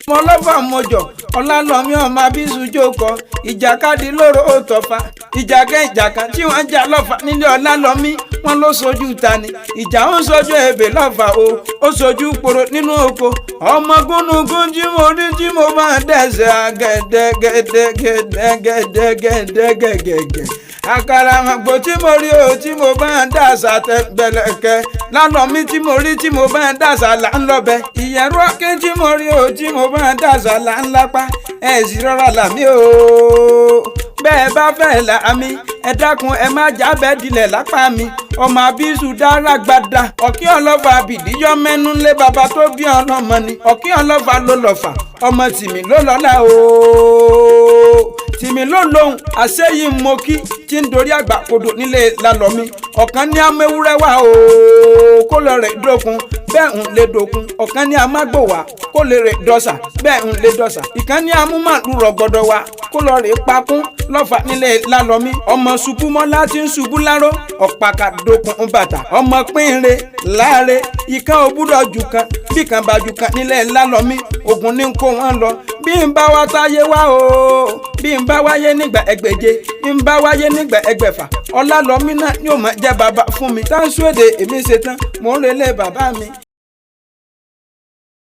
Mo lọ́fà mojọ ọlálọ́mí ọmọ abisu jókòó ìjàkadì lóró ó tọ́fà ìjàkẹ́ ìjàkan tí wọ́n jà lọ́fà nílé ọlálọ́mí wọn ló sojú ta ni ìjà ń sojú ebè lọ́fà o ó sojú poro nínú oko ọmọ gúnugún tí mo rí tí mo máa dẹ̀sẹ̀ àgẹ̀dẹ̀gẹ̀dẹ̀gẹ̀dẹ̀gẹ̀dẹ̀gẹ̀gẹ̀ àkàràmọ̀gbò tí mo rí o tí mo bá ń dàsà tẹ̀gbẹ̀lẹ̀kẹ́ lálọ́mí tí mo rí tí mo bá ń dàsà là ń lọ́bẹ ìyẹ̀rú ọ̀kẹ́ tí mo rí o tí mo bá ń dàsà là ń lápá ẹ̀ sì rọra làmí o bẹ́ẹ̀ bá fẹ́ là mí ẹ dákun ẹ má jábẹ́ dilẹ̀ lápá mi ọmọ abisu dára gbada ọ̀kí ọlọ́fà àbìdíjọ́ mẹ́nu lé baba tó bí ọlọ́mọ ni ọ̀kí ọlọ́fà ló lọ́fà ọmọ tìmí ló lọ́lá ooo tìmí ló lóhùn àṣeyìí mo kí tí ń dorí àgbà kodò nílé lálọ́mí ọ̀kan ní améwúrẹ́ wá ooo kó lọ rẹ̀ dókun bẹ́ẹ̀ ń lè dókun ọ̀kan ní amágbò wá kó lè rè dọ́sà bẹ́ẹ̀ ń lè dọ́sà ìkan ní amúmàlú rọ̀gbọ̀dọ̀ wá kó lọ rè pakún lọ́fà nílé lálọ́mí ọmọ ṣubú mọ́lá tí ń ṣubú láró ọ̀pàkà dókun bàtà ọmọ pínre láre ìkan òbúdọ̀ jù kan bí kan bá jù kan nílé lálọ́mí ògùn ní kó wọn lọ bí n bá wá táyé wá o bí n bá wáyé nígbà ẹgbẹ̀je bí n bá wáyé nígbà ẹgbẹ̀fà ọlálọ́mí náà yóò máa jẹ́ bàbá fún mi táǹsù èdè èmi ṣe tán mò ń relé bàbá mi.